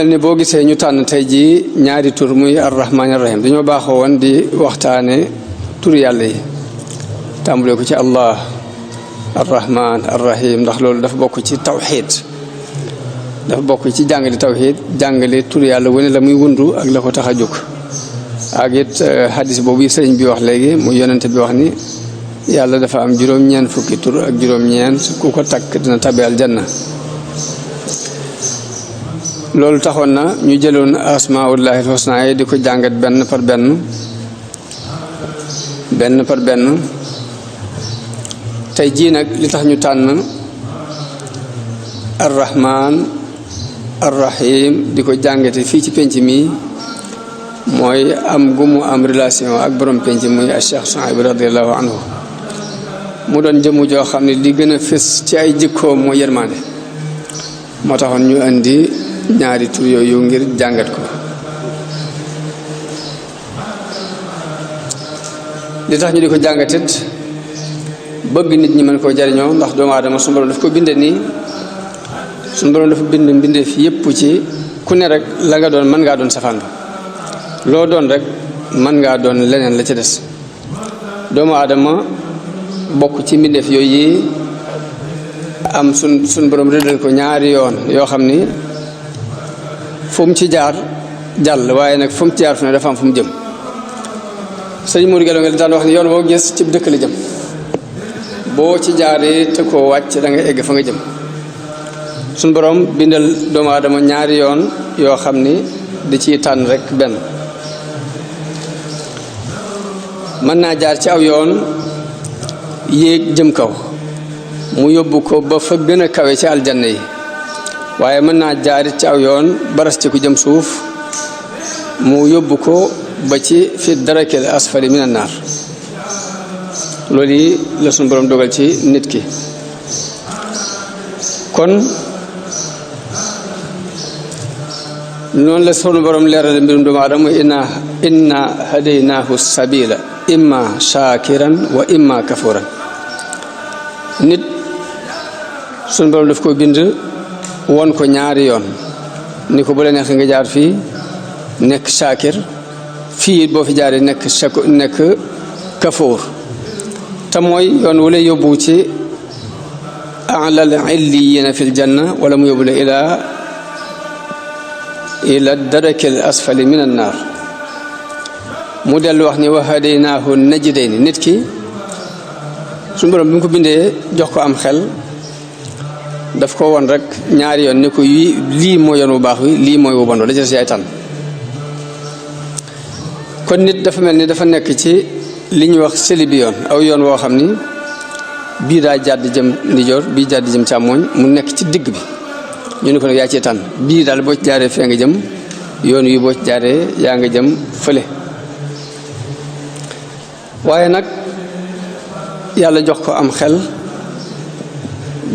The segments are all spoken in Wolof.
mel ni boo gisee ñu tànn tey jii ñaari tur muy arrahmaani arrahim dañoo baaxoo woon di waxtaane tur yàlla yi tàmbalee ko ci allah arrahman arrahim ndax loolu dafa bokk ci tawxiid dafa bokk ci jàngale tawxiid jàngale tur yàlla wane la muy wundu ak la ko tax a jóg ak it hadis boobu sëriñ bi wax léegi muy yonente bi wax ni yàlla dafa am juróom-ñeent fukki tur ak juróom-ñeent ku ko takk dina tabe aljanna loolu taxoon na ñu jëloon asmaullahi alhusna yi di ko jàngat benn par benn tey jii nag li tax ñu tànn arrahman arrahim di ko jàngate fii ci penc mi mooy am gu mu am relation ak borom penc muy Cheikh Souhaïbou radiallahu anhu mu doon jëmm joo xam ne li gën a fës ci ay jikkoom mooy yërmande moo taxoon ñu indi ñaari tur yooyu ngir jàngat ko li tax ñu di ko jàngatit bëgg nit ñi mën koo jariñoo ndax doomu aadama suñu borom daf ko binde nii suñu borom dafa bind mbindeef yépp ci ku ne rek la nga doon mën ngaa doon safaan ba loo doon rek mën ngaa doon leneen la ca des doomu aadama bokk ci mbindeef yooyu yi am suñ borom rëddal ko ñaari yoon yoo xam ni fu mu ci jaar jàll waaye nag fu mu ci jaar fu ne dafa am fu mu jëm sëñ Mourou Gallo nga daan wax ni yoon boo gis ci dëkk la jëm boo ci jaaree te koo wàcc da nga egg fa nga jëm suñ borom bindal doomu aadama ñaari yoon yoo xam ni di ciy tànn rek benn mën naa jaar ci aw yoon yéeg jëm kaw mu yóbbu ko ba fa gën a kawe ci aljanna yi waaye mën naa jaarit ci aw yoon baras ci ku jëm suuf mu yóbbu ko ba ci fi darakil asfali minan naar loolu yi la suñu borom dogal ci nit ki kon noonu la sunu borom leerale mbirum doomu aadama inna hadaynaahu sabila imma shakiran wa imma kafuran nit sunu borom daf ko bind won ko ñaari yoon ni ko bu la neex nga jaar fii nekk shakir fii boo fi jaaree nekk kafuur te mooy yoon wu lay yóbbu ci alal illiyina fil janna wala mu yóbbu la ila darakil asfali min an naar mu dellu wax ni wa hadaynaahu najdayni nit ki suñu borom bi mu ko bindee jox ko am xel daf ko won rek ñaari yoon ni ko lii mooy yoon bu baax wi lii mooy bu bon la ci yaay tànn kon nit dafa mel ni dafa nekk ci li ñuy wax seli bi yoon aw yoon woo xam ni bii daa jàdd jëm ndijoor bii jàdd jëm càmmooñ mu nekk ci digg bi ñu ne ko nag yaa cee tànn bii daal boo ci jaaree fee nga jëm yoon wi boo ci jaaree yaa nga jëm fële waaye nag yàlla jox ko am xel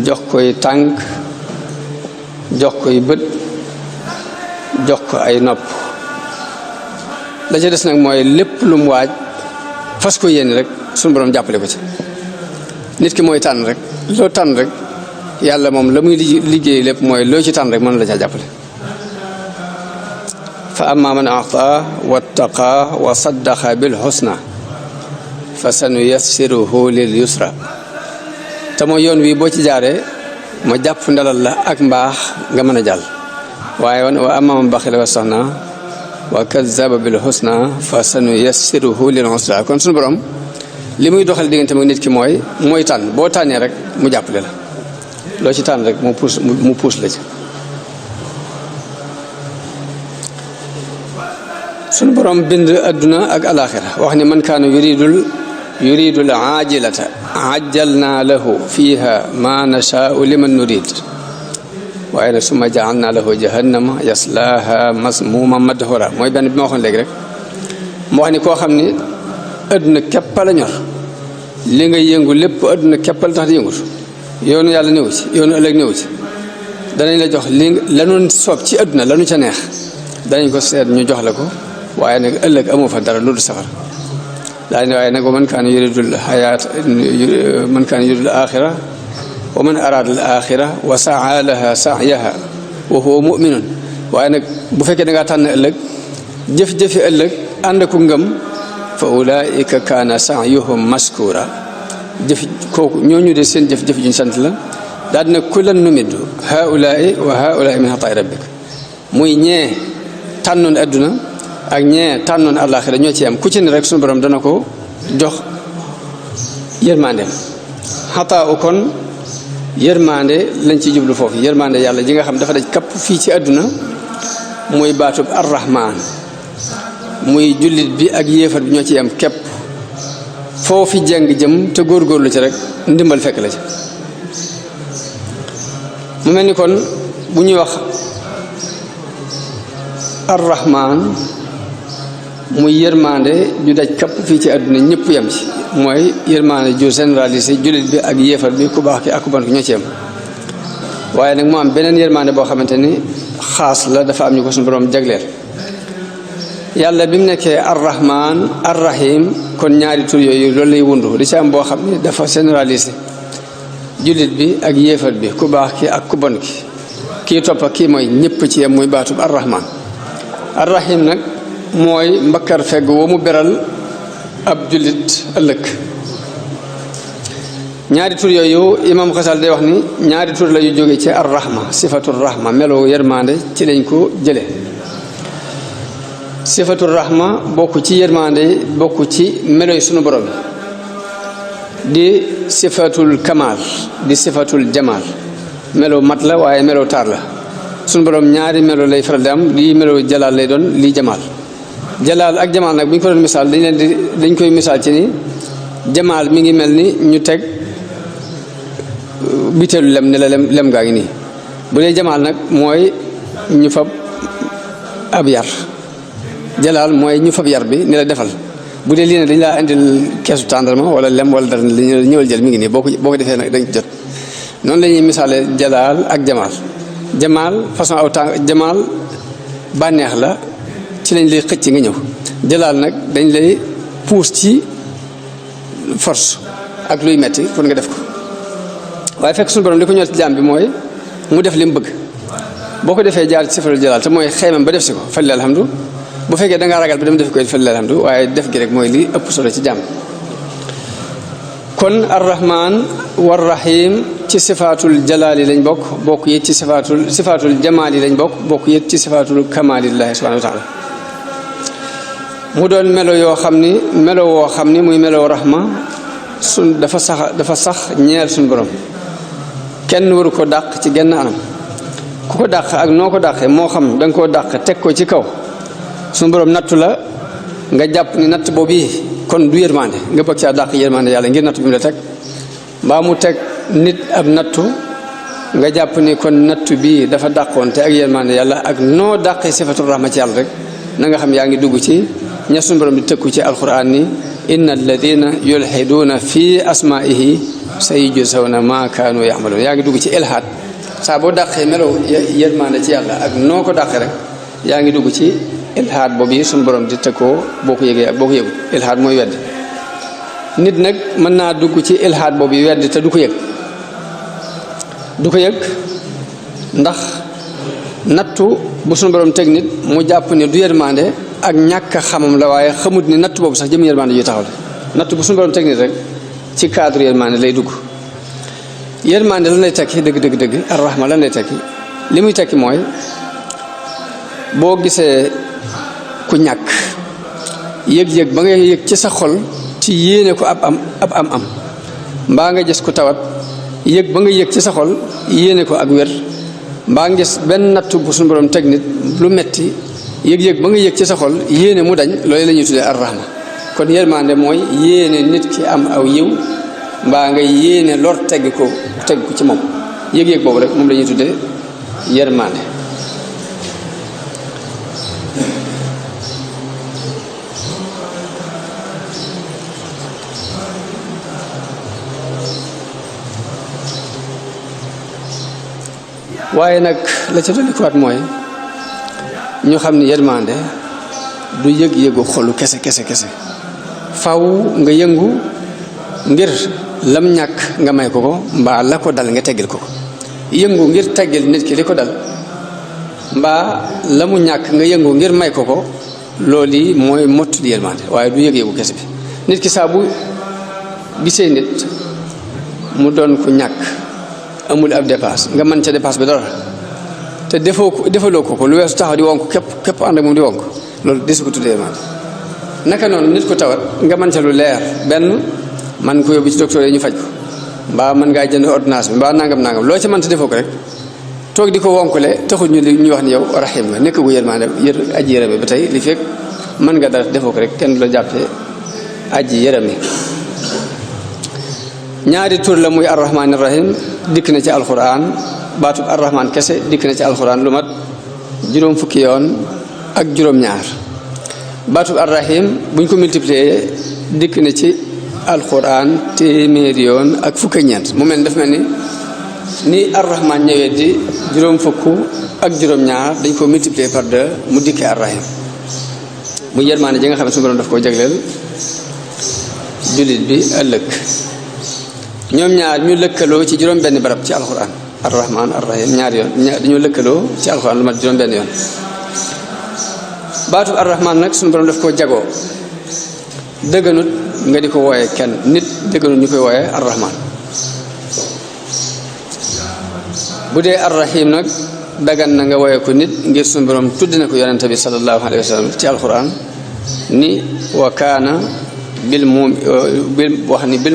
jox koy tànk jox koy bët jox ko ay nopp la ca des nag mooy lépp lu mu waaj fas ko yéene rek suñu borom jàppale ko ci nit ki mooy tànn rek loo tànn rek yàlla moom la muy liggéey lépp mooy loo ci tànn rek mën la caa jàppale fa amma man a'ta wattaqa wa saddaqa bil husna fa sanuyassiruhu lil yusra te mooy yoon wi boo ci jaaree ma jàpp ndalal la ak mbaax nga mën a jàll waaye wa amma man baxila wastaxna wa kazzaba bil husna fa sanuyassiruhu lil usra kon suñu borom li muy doxal diggante mag nit ki mooy tànn boo tànnee rek mu jàppale la loo ci tànn rek mu puus la ci suñu borom bind adduna ak alaxira wax ni man kaana yuridul aajilata ajjalna lahu fiha ma nashaau liman nurid waaye nag summa jaalna lahu jahannama yaslaha masmuma madhura mooy benn bi ma waxoon léegi rek moo wax ni koo xam ni adduna képp la ñor li nga yëngu lépp adduna képp la tax di yëngut yoonu yàlla néew ci yoonu ëllëg néew ci danañ la jox li lanu soob ci adduna lanu ca neex danañ ko seet ñu jox la ko waaye nag ëllëg amoo fa dara loolu safar daa ne waaye nag wa man kaana yuridul hayaat man kaana yuridul axira wa man araada al axira wa saa laha sa'yaha wa huwa mu'minun waaye nag bu fekkee da ngaa tànn ëllëg jëf-jëfi ëllëg ànd ku ngëm fa ulaika kaana sa'yuhum maskura jëf kooku ñooñu de seen jëf-jëf juñ sant la daal dina kullan numiddu haulaai wa haulaai min ataai rabbik muy ñee tànnoon adduna ak ñee tànnoon àllaaxira ñoo ci am ku ci ne rek suñu borom dana ko jox yërmandeem xataa u kon yërmande lañ ci jublu foofu yërmande yàlla ji nga xam dafa daj kapp fii ci àdduna muy baatub arrahman muy jullit bi ak yéefar bi ñoo ci am képp foofi jeng jëm te góorgóorlu ci rek ndimbal fekk la ci mu mel ni kon bu ñuy wax arrahman muy yërmande ju daj kapp fii ci àdduna ñëpp yem ci mooy yërmande ju généralisé jullit bi ak yéefar bi ku baax ki ak ku bon ki ñoo ci yem waaye nag mu am beneen yërmande boo xamante ni xaas la dafa am ñu ko suñu borom jagleel yàlla bi mu nekkee arrahman arrahim kon ñaari tur yooyu loolu lay wundu di ci am boo xam ne dafa généralisé jullit bi ak yéefar bi ku baax ki ak ku bon ki kii topp ak kii mooy ñëpp ci yem muy baatub arrahman arrahim nag mooy mbakkar fegg wa mu beral ab jullit ëllëg ñaari tur yooyu imam xasal day wax ni ñaari tur la yu jóge ci arrahma sifatul rahma melo yërmande ci lañ ko jële sifatul rahma bokk ci yërmande bokk ci melo yi sunu borom di sifatul kamal di sifatul jamal melo mat la waaye melo taar la sunu borom ñaari melo lay faral di am lii melo jalaal lay doon lii jamal jalaal ak jamaal nag bu ñu ko doon misaal dañ koy misaal ci ni jamaal mi ngi mel ni ñu teg biteelu lem ne la lem gaa ngi nii bu dee jamaal nag mooy ñu fab ab yar jalaal mooy ñu fab yar bi ni la defal bu dee lii ne dañ laa indil keesu tàndarma wala lem wala dara la ñëwal jël mi ngi nii boo ko defee nag dañ jot noonu la ñuy misaale jalaal ak jamaal jamaal façon aw tàng jamaal bànneex la ci lañ lay xëcc nga ñëw jalaal nag dañ lay puus ci force ak luy metti pour nga def ko waaye fekk suñu borom li ko ñor ci jaam bi mooy mu def li mu bëgg boo ko defee jaar ci sifatul jalaal te mooy xeymam ba def si ko falil alhamdu bu fekkee da ngaa ragal ba dem def ko falil alhamdu waaye def gi rek mooy li ëpp solo ci jaam kon arrahman war rahim ci sifaatul jalaali lañ bokk yit ci sifaatul jamaali lañ bokk yit ci sifaatul kamaalillahi subhanahu wa taala mu doon melo yoo xam ni melo woo xam ni muy melo rahma dafa sax ñeel suñu borom kenn waru ko dàq ci genn anam ku ko dàq ak noo ko dàqee moo xam da nga koo dàq teg ko ci kaw suñu borom nattu la nga jàpp ni natt boobu kon du yërmande nga bëgg caa dàq yërmande yàlla ngir nattu bi mu la teg mbaa mu teg nit ab nattu nga jàpp ni kon nattu bii dafa dàqoon te ak yërmande yàlla ak noo dàqee sifatul rahma ci yàlla rek na nga xam yaa ngi dugg ci ña suñu borom di tëkku ci alquran ni inna alladina yulhiduuna fi asmaihi sayujzawna ma kaanu ya'maluun yaa ngi dugg ci ilhaad saa boo dàqee melaw yërmande ci yàlla ak noo ko dàqee rek yaa ngi dugg ci ilhaad boobu yi suñu borom di tëkkoo boo ko yëgee ak boo ko yëgul ilhaad mooy weddi nit nag mën naa dugg ci ilhaad boobu yi weddi te du ko yëg ndax nattu bu suñu borom teg nit mu jàpp ne du yërmande ak ñàkk a xamam la waaye xamut ni nattu boobu sax jëm yërmande yu taxaw la nattu bu suñu borom teg nit rek ci cadre yërmande lay dugg yërmande lan lay tekki dëgg arrahma lan lay tekki li muy tekki mooy boo gisee ku ñàkk yëg-yëg ba nga yëg ci sa xol ci yéene ko ab am mbaa nga gis ku tawat yëg ba nga yëg ci sa xol yéene ko ak wér mbaa nga gis benn nattu bu suñu borom teg nit lu metti yëg-yëg ba nga yëg ci sa xol yéene mu dañ loolu la ñuy tuddee arrahma kon yërmande mooy yéene nit ki am aw yiw mbaa nga yéene lor tegg ko ci moom yëg-yëg boobu rek moom la ñuy tuddee yërmande waaye nag la ca dolikuwaat mooy ñu xam ni yërmande du yëg-yëgu xolu kese faw nga yëngu ngir lam ñàkk nga may ko mbaa la ko dal nga teggil ko yëngu ngir teggil nit ki li ko dal mbaa la mu ñàkk nga yëngu ngir may ko ko loolu yi mooy mottu di yërmande waaye du yëg-yëgu kese bi nit ki saa bu gisee nit mu doon ku ñàkk amul ab dépasse nga mën ca dépasse bi dara te defaloo ko lu weesu taxaw di wonk képp ànd ak moom di wonk loolu desu ko tuddee yërmande naka noonu nit ko tawat nga mën ca lu leer benn man ko yóbbu ci docteur yi ñu faj ko mbaa mën ngaa jënd ordonnance bi mbaa nangam loo ca mën ta defoo ko rek toog di ko wonkule taxul ñu wax ni yow rahim nga nekk gu yërmande aji yërëme ba tey li fekk mën nga dara defoo ko rek kenn du la jàppee aji yërëme ñaari tur la muy arrahman arrahim dikk na ci alquran baatub arrahman kese dikk na ci alquran lu mat juróom fukki yoon ak juróom-ñaar baatub arrahim buñ ko multiplier dikk na ci alquran téeméeri yoon ak fukk ak ñeent mu mel daf mel ni arrahman ñëwee di juróom fukk ak juróom-ñaar dañ ko multiplier par 2 mu dikkee arrahim mu yërmaane ji nga xam ne suñu borom daf koo jagleel jullit bi ëllëg ñoom ñaar ñu lëkkaloo ci juróom benn barab ci alquran arrahman arrahim ñaar yoon dañoo lëkkaloo ci alquran lu mat juróom benn yoon baatu arrahman nag suñu borom daf koo jagoo dëgganut nga di ko wooyee kenn nit dëgganut ñu koy wooyee arrahman bu dee arrahim nag dagan na nga wooyee ko nit ngir suñu borom tudd na ko yonente bi sallallahu alayhi wa sallam ci alquran ni wa kaana bil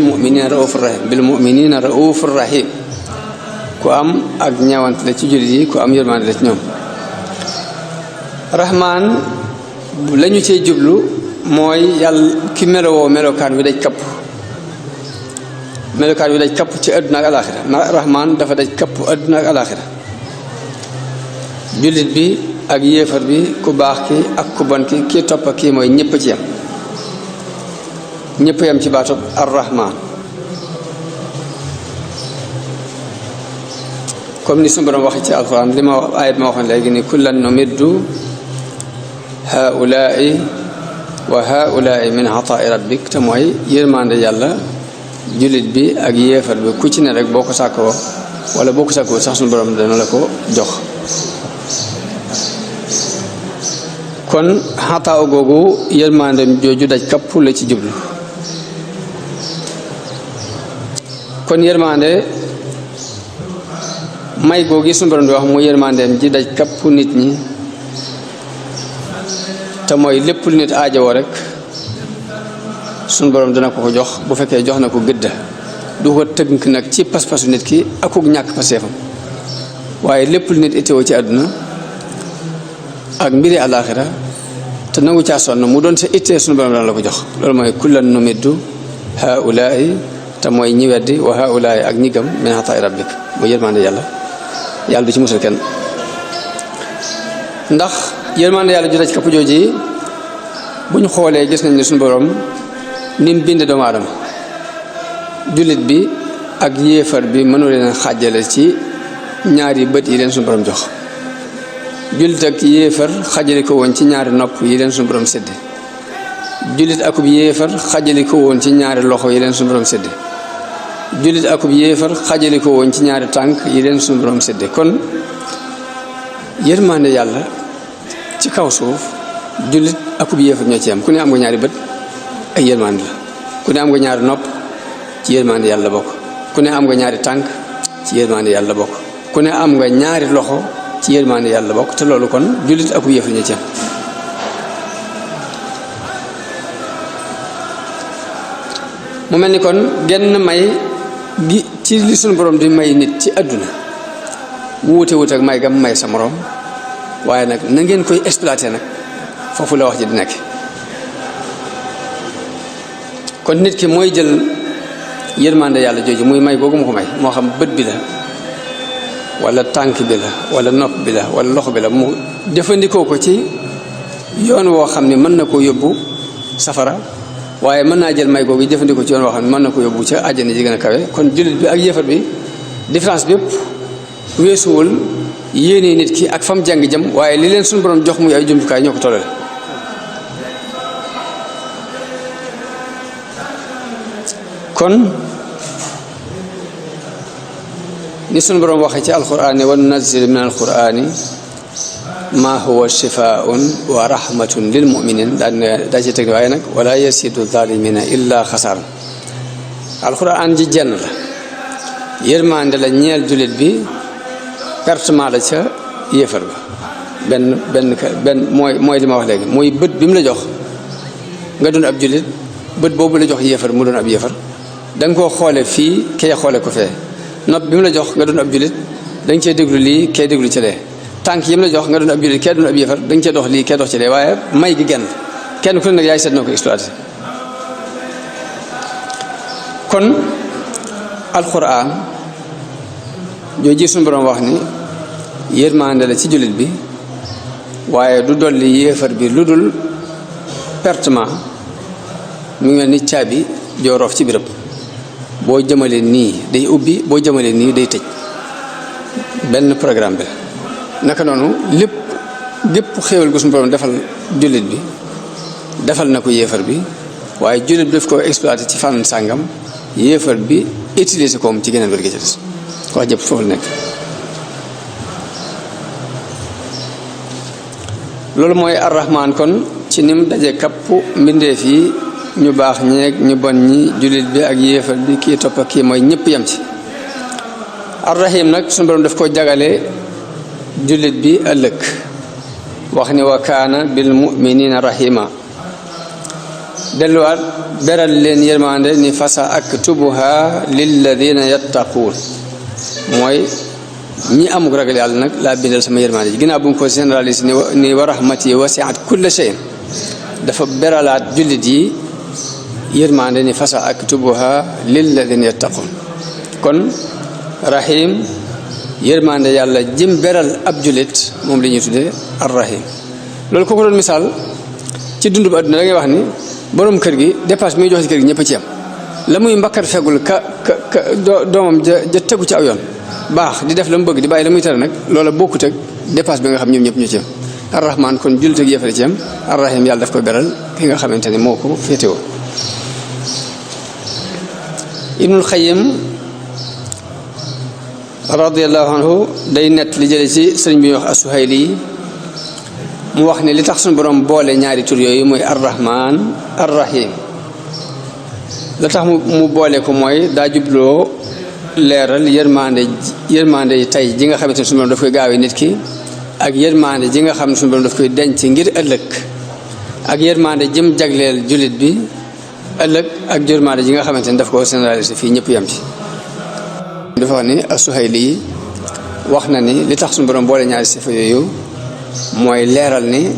muminina raufur rahim bil muminina raufur rahim ku am ak ñawant la ci jullit yi ku am yërmande la ci ñoom rahman la ñu cee jublu mooy yàlla ki melowoo melokaan wi daj kapp ci àdduna ak alaxira ndax rahman dafa daj kapp àdduna ak alaxira jullit bi ak yéefar bi ku baax ki ak ku bon ki kii topp kii mooy ñëpp ci yam ñëpp yam ci baatub arrahman comme ni suñu borom waxee ci alquran li ma ayat ma waxoon léegi ni kullan numiddu haulaai wa haulaai min ataai rabbik te mooy yërmande yàlla jullit bi ak yéefar bi ku ci ne rek boo ko sàkkoo wala boo ko sàkkoo sax suñu borom dana la ko jox kon xataaw googu yërmande jooju daj kapp la ci jublu kon yërmande may googu suñu borom di wax mu yërmandeem ji daj kapp nit ñi te mooy lépp lu nit aajowoo rek suñu borom dana ko jox bu fekkee jox na ko gëdda du ko tënk nag ci pas-pasu nit ki akuk ñàkk paseefam waaye lépp lu nit itteewoo ci àdduna ak mbiri àllaaxira te nangu caa sonn mu doon sa ittee suñu borom dana la ko jox loolu mooy kullan numiddu haulaai te mooy ñi weddi wa haulaai ak ñi gëm min ataai rabbik bu yërmande yàlla du ci musal kenn ndax yërmande yàlla ju daj kapp jooji bu ñu xoolee gis nañ ne suñu borom ni mu bind doomu aadama jullit bi ak yéefar bi mënu leen xàjjale ci ñaari bët yi leen suñu borom jox jullit ak yéefar xàjjale ko woon ci ñaari nopp yi leen suñu borom sédde jullit akub yéefar xàjjale ko woon ci ñaari loxo yi leen suñu borom sédde jullit akub yéefar xàjjale ko woon ci ñaari tànk yi leen suñu borom sédde kon yërmande yàlla ci kaw suuf jullit akub yéefar ñoo ci am ku ne am nga ñaari bët ay yërmande la ku ne am nga ñaari nopp ci yërmande yàlla bokk ku ne am nga ñaari tànk ci yërmande yàlla bokk ku ne am nga ñaari loxo ci yërmande yàlla bokk te loolu kon jullit akub yéefar ñoo ci am mu mel ni kon genn may gi ci li suñu borom di may nit ci àdduna wuute ak may gam may sa morom waaye nag na ngeen koy exploité nag foofu la wax ji di nekk kon nit ki mooy jël yërmande yàlla jooju muy may googu mu ko may moo xam bët bi la wala tànk bi la wala nopp bi la wala loxo bi la mu jëfandikoo ko ci yoon woo xam ne mën na koo yóbbu safara waaye mën naa jël may googu jëfandikoo ci yoon woo xam ne mën na ko yóbbu ca àjjana ji gën a kawe kon jullit bi ak yéefar bi différence bi yëpp weesuwul yéene nit ki ak fam jàng jëm waaye li leen suñu borom jox muy ay jumtukaay ñoo ko tollale kon ni suñu borom waxee ci alquraan ne wa nunazzilu min alquraani ma huwa shifaun wa rahmatun lil muminin daa ci teg waaye nag wala yasidu zalimina illa xasaaran. alxuraan ji jenn la yërmande la ñeel jullit bi, pertement la ca yéefar ba. benn mooy li ma wax léegi, mooy bët bi mu la jox nga doon ab jullit, bët boobu la jox yéefar mu doon ab yéefar, da nga koo xoole fii kay xoole ko fee. nopp bi mu la jox nga doon ab jullit, da nga cee déglu lii kay déglu ci lee. tànk yi mu la jox nga doon ab jullit kay doon ab yéefar, da nga cee dox lii kay dox ci lee. waaye may gi genn, kenn ku ne nag yaay seet noo ko exploité. kon alxuraan ñoo ji suñu borom wax ni yërmande la ci jullit bi, waaye du dolli yéefar bi lu dul pertement. mu ngi mel ni caabi joo roof ci birab, boo jëmalee nii day ubbi, boo jëmalee nii day tëj. benn programme bi la. naka noonu lépp xéewal gu suñu borom defal jullit bi defal na ko yéefar bi, waaye jullit bi daf ko exploité ci fànn sàngam, yéefar bi utiliser koom ci geneen wér gi ci des. wax jëpp foofu la nekk. loolu mooy arrahman kon ci nim daje kapp mbindeef yi, ñu baax ñeeg ñu bon ñi, jullit bi ak yéefar bi, kii topp ak kii mooy ñëpp yem ci. arrahim nag suñu borom daf ko jagale jullit bi ëllëg, wax ni wa kaana bil muminina rahima. delluwaat beral leen yërmande ni fasa aktubuha lilladina yattaquun, mooy ñi amuk ragal yàlla nag laa bindal sama yërmande ji. ginnaaw bu mu ko généralise ni wa rahmati wasiat kulla shay, dafa beralaat jullit yi yërmande ni fasa aktubuha lilladina yattaquun. kon rahim yërmande yàlla jëm beral ab jullit moom la ñuy tuddee arrahim. loolu ko doon misaal ci dundu bu àdduna da ngay wax ni borom kër gi dépasse muy joxe ci kër gi ñëpp a ci am. la muy mbakkar feggul ka doomam ja tegu ci aw yoon baax di def la mu bëgg di bàyyi la muy tere nag, loola bokkut ak dépasse bi nga xam ñoom ñëpp ñu ci am. arrahman kon jullit ak yéefar ci am, arrahim yàlla daf ko beral ki nga xamante ne moo ko féetewoo. Ibnul Xayyim radiyallahu anhu day nett li jële ci sëriñ bi ñuy wax As-Suhayli, mu wax ne li tax suñu borom boole ñaari tur yooyu mooy arrahman arrahim, la tax mu boole ko mooy daa jubloo leeral yërmande tey ji nga xamante ne suñu borom daf koy gaawee nit ki, ak yërmande ji nga xam ne suñu borom daf koy denc ngir ëllëg, ak yërmande jëm jagleel jullit bi ëllëg, ak yërmande ji nga xamante ne daf ko généraliser fii ñëpp yam ci. dafa wax ni As-Suhayli wax na ni li tax suñu borom boole ñaari sifa yooyu mooy leeral ni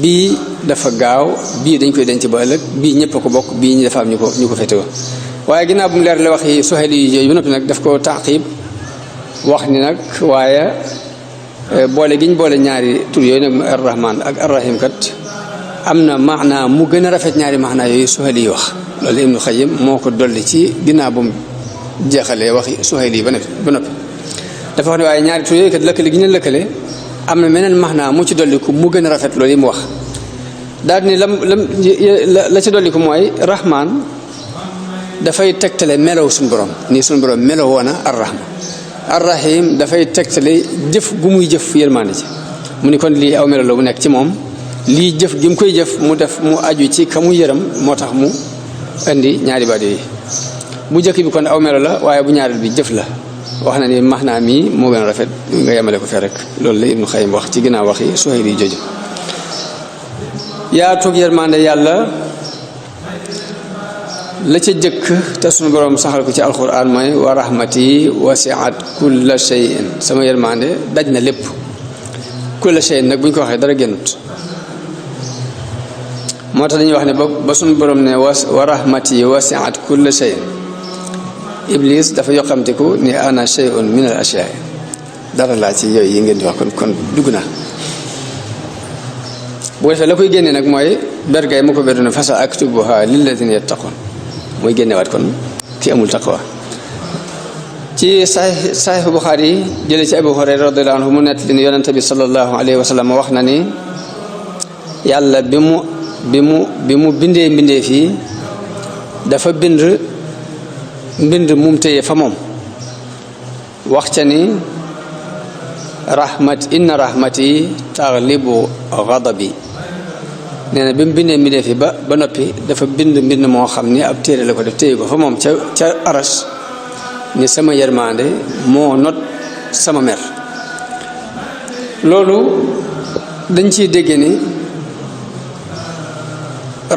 bii dafa gaaw, bii dañ koy denc ba ëllëg, bii ñëpp a ko bokk, bii ñi dafa am ñu ko féetewoo. waaye ginnaaw bu mu leer la wax yi Suhayli yi yooyu ba noppi nag daf ko taqib wax ni nag waaye boole gi ñu boole ñaari tur yooyu nag arrahman ak arrahim kat am na maanaa mu gën a rafet ñaari maanaa yooyu Suhayli yi wax. loolu Ibnu Xayyim moo ko dolli ci ginnaaw bu mu jeexalee waxi Suhayli yi ba noppi dafa wax ne waaye ñaari tur yooyu kat lëkkale gi ñu lëkkale am na meneen maanaa mu ci dolli ko mu gën a rafet loolu yi mu wax. daal ni la ci dolli ko mooy rahman dafay tegtale melow suñu borom, nii suñu borom melow woona arrahman. arrahim dafay tegtale jëf gu muy jëf yërmande ci, mu ni kon lii aw melo la bu nekk ci moom, lii jëf gi mu koy jëf mu def mu aju ci ka mu yërëm, moo tax mu indi ñaari baat yi. bu jëkk bi kon aw melo la, waaye bu ñaareel bi jëf la. wax na ni maanaam mii moo gën a rafet nga yemale ko fee rek. loolu la Ibnu Xayyim wax ci ginnaaw waxi Suhayli yi jooju. yaa toog yërmande yàlla la ca jëkk te sunu borom saxal ko ci alquran mooy wa rahmati wasiat kulla shay'in, sama yërmande daj na lépp. kulla shay'in nag bu ñu ko waxee dara génnut, moo tax dañuy wax ne ba sunu borom ne wa rahmati wasiat kulla shay'in, Iblis dafa yokkamtiku ni ana shay'un min al ashyaa, dara laa ci yooyu yi ngeen di wax kon dugg na. bu defee la koy génne nag mooy bergay mu ko beru ne fasa aktubuha lilladina yattaqun, mooy génnewaat kon ki amul taqwa. ci Sahih Bukhari jële ci Abu Hurayra radiyallahu anhu mu nett li ni yonente bi sallallahu alayhi wa sallam wax na ni yàlla bi mu bindee mbindee fii dafa mbind mum téye fa moom, wax ca ni inna rahmati taghlibu ghadabi nee na bi mu bindee mbindee fi ba noppi dafa bind mbind moo xam ni ab téere la ko def téye ko fa moom ca aras ni sama yërmande moo not sama mer loolu dañ ciy dégg ni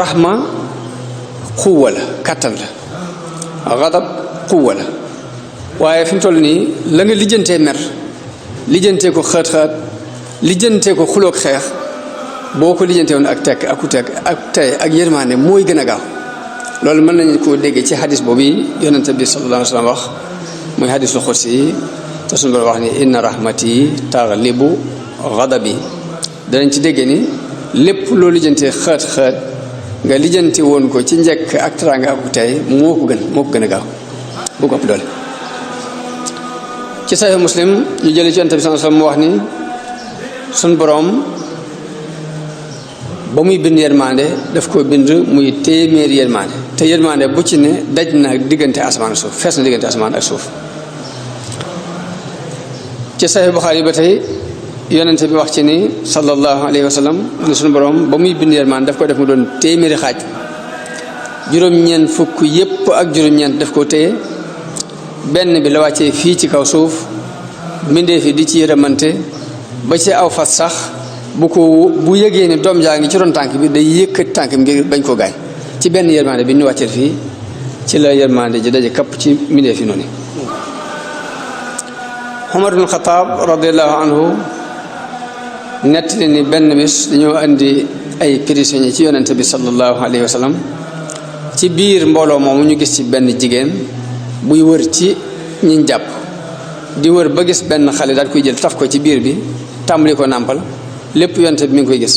rahma xuwa la kàttan la xadab xuwa la waaye fi mu toll nii la nga lijjantee mer lijjantee ko xaat-xaat lijjantee ko xuloog xeex boo ko lijjantee woon ak tekk ak tey ak yërmaande mooy gën a gaaw loolu mën nañu koo dégg ci xadis boobu yonente bi sallallahu alayhi wa sallam wax muy xadisul xursi yi te suñu Boroom wax ni inna rahmati taghlibu ghadabi danañ ci dégg ni lépp loo lijjantee xaat-xaat nga lijjanti woon ko ci njëkk ak teraanga ak tey moo ko gën a gaaw bu ko ëpp doole ci Sahih Muslim ñu jëlee ci Yonent bi sallallahu alayhi wasallam mu wax ni suñ boroom ba muy bind yërmande daf ko bind muy téeméeri yërmande te yërmande bu ci ne daj na diggante asamaan ak suuf fees na diggante asamaan ak suuf ci Sahih Bukhari ba tey yonente bi wax ci ni sallallahu alayhi wa sallam ni suñu borom ba muy bind yërmande daf ko def mu doon téeméeri xaaj juróom-ñeent fukk yépp ak juróom-ñeent daf ko téye benn bi la wàccee fii ci kaw suuf mbindee fi di ci yërëmante ba ci aw fas sax bu yëgee ni doom jaa ngi ci ron tànk bi day yëkkat tànk bi ngir bañ koo gaañ ci benn yërmande bi ñu wàccee fii ci la yërmande ji daje kapp ci mbindee fi noonu Umar ibn Xataab radiyallahu anhu nettali ni benn bis dañoo indi ay prisonniers ci yonente bi sallallahu alayhi wa sallam ci biir mbooloo moomu ñu gis ci benn jigéen buy wër ci ñiñ jàpp di wër ba gis benn xale daal koy jël taf ko ci biir bi tàmbali ko nàmpal lépp yonente bi mi ngi koy gis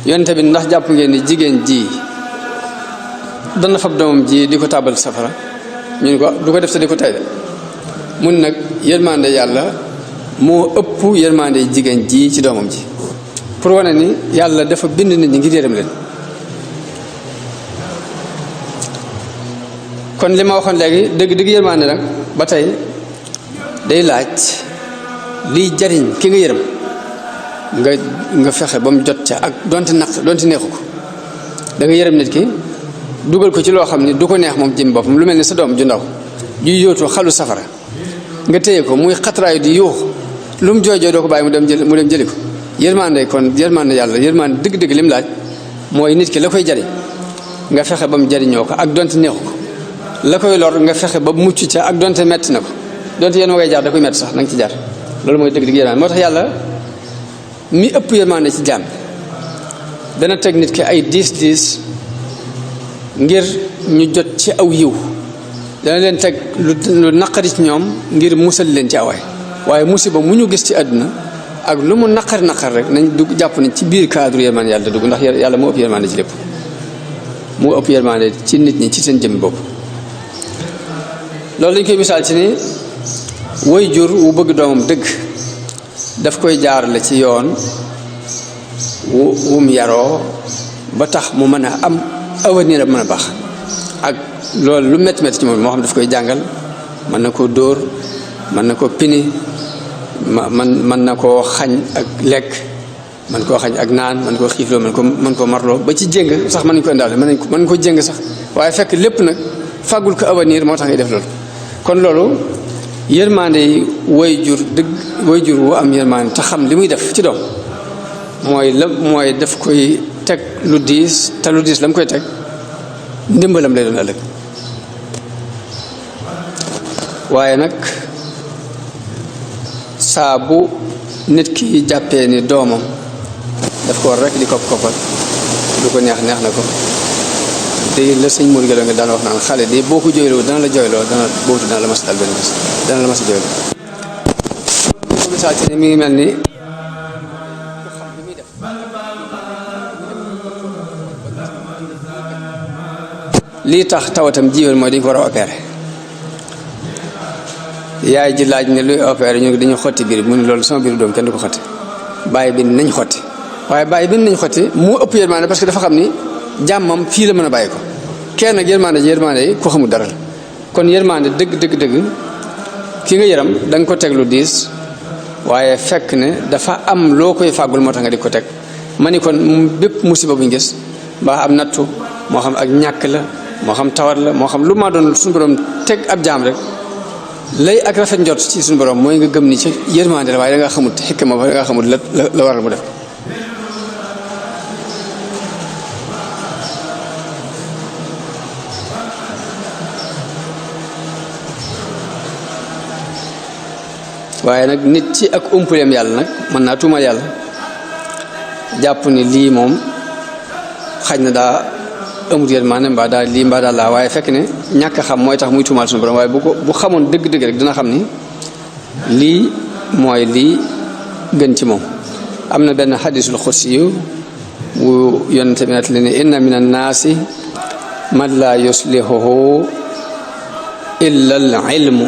yonente bi ndax jàpp ngeen ni jigéen ji dana fab doomam ji di ko tàbbal safara ñu ne ko du ko def te di ko tay de mun nag yërmande yàlla moo ëpp yërmande jigéen ji ci doomam ji pour wane ni yàlla dafa bind nit ñi ngir yërëm leen kon li ma waxoon léegi dëgg yërmande nag ba tey day laaj liy jariñ ki nga yërëm nga fexe ba mu jot ca ak donte neexu ko da nga yërëm nit ki dugal ko ci loo xam ne du ko neex moom jëm boppam lu mel ni sa doom ju ndaw juy yóotu xalu safara nga téye ko muy xatraayu di yuux lu mu jooy doo ko bàyyi mu dem jëli ko yërmande kon yërmande yàlla yërmande dëgg-dëgg lim laaj mooy nit ki la koy jariñ nga fexe ba mu jariñoo ko ak donte neexu ko la koy lor nga fexe ba mucc ca ak donte metti na ko donte yéen ngay jaar da koy metti sax na nga ci jaar loolu mooy dëgg-dëgg yërmande moo tax yàlla mi ëpp yërmande ci jaam dana teg nit ki ay diis ngir ñu jot ci aw yiw dana leen teg lu naqari ci ñoom ngir musal leen ci awaay waaye musiba mu ñu gis ci àdduna ak lu mu naqar rek nañ dugg jàpp nañ ci biir cadre yërmande yàlla dugg ndax yàlla moo ëpp yërmande ci lépp moo ëpp yërmande ci nit ñi ci seen jëmmi bopp loolu dañ koy misaal ci ni way jur wu bëgg doomam dëgg daf koy jaarale ci yoon wum yaroo ba tax mu mën a am avenir a mën a baax ak loolu lu métti ci moom moo xam daf koy jàngal mën na koo dóor mën na koo pini mën na koo xañ ak lekk mën koo xañ ak naan mën koo xiifloo mën koo marloo ba ci jéng sax mën nañ ko indaale mën ko jéng sax waaye fekk lépp nag fàggul ko avenir moo tax ngay def loolu kon loolu yërmande yi way jur wu am yërmande te xam li muy def ci doom mooy daf koy teg lu diis te lu diis la mu koy teg ndimbalam lay doon ëllëg waaye nag saa bu nit ki jàppee ni doomam daf ko war rek di koppal lu ko neex na ko di la sëñ Mourou Gueye nga daan wax naan xale di boo ko jooyloo dana la jooyloo dana la mas dal benn bés dana la mas a jooyloo ko misaal ci ne mi ngi mel ni lii tax tawatam jiwél mooy dañ ko war a opéré yaay ji laaj ne luy opéré ñu dañu xotti biir mu ne loolu sama biiru doom kenn du ko xotti bàyyi bi nañ xotti waaye bàyyi bi nañ xotti moo ëpp yërmande parce que dafa xam ni jàmmam fii la mën a bàyyi ko kenn nag yërmande yi ko xamul dara la kon yërmande dëgg ki nga yaram da nga ko teg lu diis waaye fekk ne dafa am loo koy fàggul moo tax nga di ko teg ma ni kon bépp musiba bu ñu gis mbaa am nattu moo xam ak ñàkk la moo xam tawat la moo xam lu ma doon suñu borom teg ab jaam rek lay ak rafet njort ci suñu borom mooy nga gëm ni ci yërmande la waaye da nga xamut xikma ba da nga xamut la waral mu def waaye nag nit ci ak umpuleem yàlla nag mën naa tuumal yàlla jàpp ni lii moom xaj na daa amut yërmande mbaa daal lii mbaa daal laa waaye fekk ne ñàkk xam mooy tax muy tuumaal suñu borom waaye bu xamoon dëgg-dëgg rek dina xam ni lii mooy lii gën ci moom am na benn xadisul xudsi yu wu yonente bi nat li ne inna min annaasi man laa yuslihuhu illa al ilmu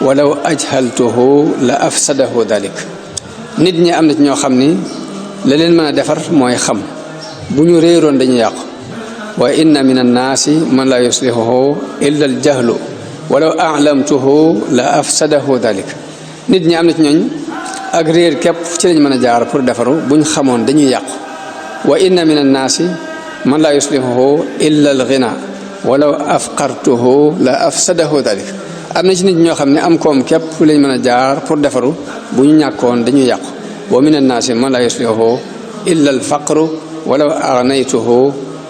walaw ajhaltuhu la afsadahu dalik nit ñi am na ci ñoo xam ni la leen mën a defar mooy xam bu ñu réeroon dañu yàqu wa inna min annaasi man la yuslihuhu illa al jahlu walaw a'lamtuhu la afsadahu dalik nit ñi am na ci ñooñ ak réer képp ci lañ mën a jaar pour defaru buñ xamoon dañuy yàqu wa inna min annaasi man la yuslihuhu illa al ghina walaw afqartuhu la afsadahu dalik am na ci nit ñoo xam ne am koom képp lañ mën a jaar pour defaru bu ñu ñàkkoon dañuy yàqu wa min annaasi man la yuslihuhu illa al faqru walaw aghnaytuhu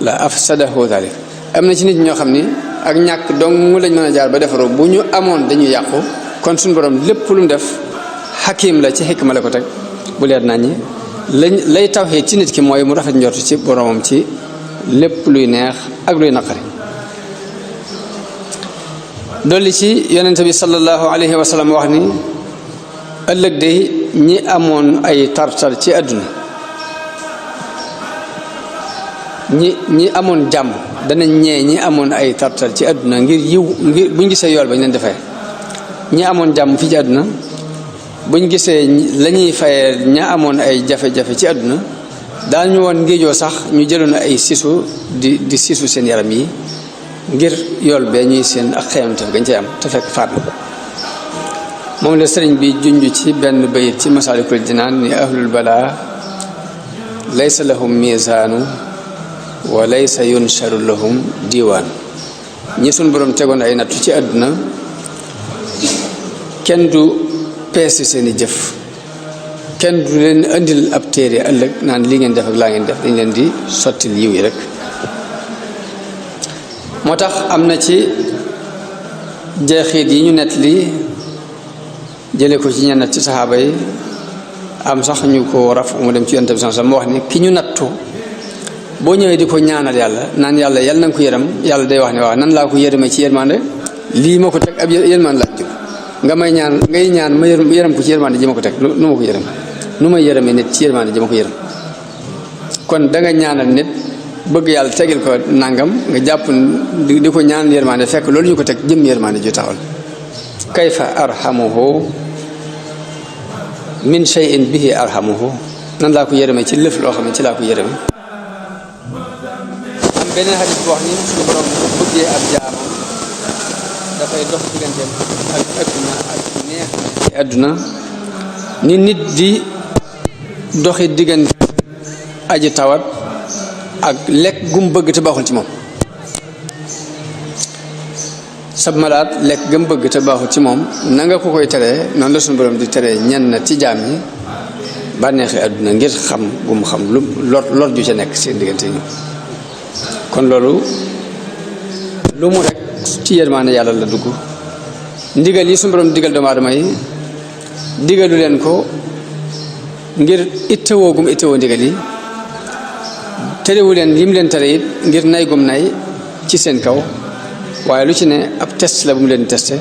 la afsadahu dalik am na ci nit ñoo xam ni ak ñàkk dong lañ mën a jaar ba defaru bu ñu amoon dañuy yàqu kon suñu borom lépp lu mu def xakim la ci xikma la ko teg bu leer naññi lay tawxiid ci nit ki mooy mu rafet njort ci boromam ci lépp luy neex ak luy naqari dolli ci yonente bi sallallahu alayhi wa sallam wax ni ëllëg de ñi amoon ay tartar ci àdduna ñi amoon jàmm danañ ñee ñi amoon ay tartar ci àdduna ngir yiw ngir buñ gisee yool ba ñu leen defee ñi amoon jàmm fii ci àdduna buñ gisee la ñuy fayee ña amoon ay jafe-jafe ci àdduna daañu woon ngéejoo sax ñu jëloon ay sisu di sisu seen yaram yi ngir yool bee ñuy seen ak xeemante gañ cay am te fekk faat na moom la sëriñ bi junj ci benn bayit ci masaalikul jinaan ni ahlul balaa laysa lahum misaanu wa laysa yunsharu lahum diiwaan ñi suñ borom tegoon ay nattu ci àdduna kenn du peese seeni jëf kenn du leen indil ab téere ëllëg naan li ngeen def ak laa ngeen def dañ leen di sottil yiw yi rek moo tax am na ci jeexit yi ñu nett li jële ko ci ñenn ci saxaaba yi am sax ñu ko raf mu dem ci yonent bi sallallahu alayhi wasallam wax ni ki ñu nattu boo ñëwee di ko ñaanal yàlla naan yàlla na nga ko yërëm yàlla day wax ne waaw nan laa ko yërëmee ci yërmande lii ma ko teg ab yërmande laaj jóg nga may ñaan ngay ñaan ma yërëm ko ci yërmande ji ma ko teg nu ma ko yërëm nu may yërëmee nit ci yërmande ji ma ko yërëm kon da nga ñaanal nit bëgg yàlla tegil ko nangam nga jàpp di ko ñaan yërmande fekk loolu ñu ko teg jëm yërmande ju taxawal kayfa arhamuhu min shay'in bihi arhamuhu nan laa ko yërëmee ci lëf loo xam ne ci laa ko yërëmee am beneen xadis bu wax ni suñu borom bëggee ab jaamam dafay dox digganteem ak adduna ak neex ci adduna ni nit di doxi diggante aji tawat ak lekk gum bëgg te baaxul ci moom sab malaat lekk gëm bëgg te baaxul ci moom na nga ko koy teree noonu la suñu borom di teree ñenn ci jaam yi bànneexi àdduna ngir xam bu mu xam lu lor ju ca nekk seen diggante ñu kon loolu lu mu rek ci yërmaane yàlla la dugg ndigal yi suñu borom digal doomu aadama yi digalu leen ko ngir ittewoo gum ittewoo ndigal yi terewu leen lim leen tere it ngir nay gum nay ci seen kaw waaye lu ci ne ab test la bu mu leen testé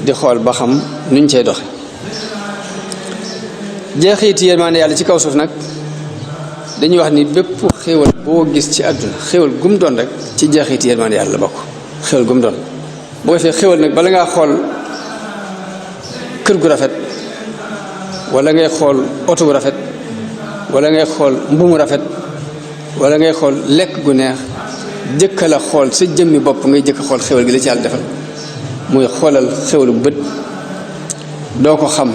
di xool ba xam nuñ cey doxe jeexiti yërmaande yàlla ci kaw suuf nag dañuy wax ni bépp xéewal boo gis ci àdduna xéewal gum doon rek ci jeexiti yërmaande yàlla la bokk xéewal gum doon boo ko fee xéewal nag bala ngaa xool kër gu rafet wala ngay xool oto bu rafet wala ngay xool mbumu rafet wala ngay xool lekk gu neex jëkka la xool sa jëmmi bopp ngay jëkk xool xéwal gi la ci yàlla defal muy xoolal xéwalu bët doo ko xam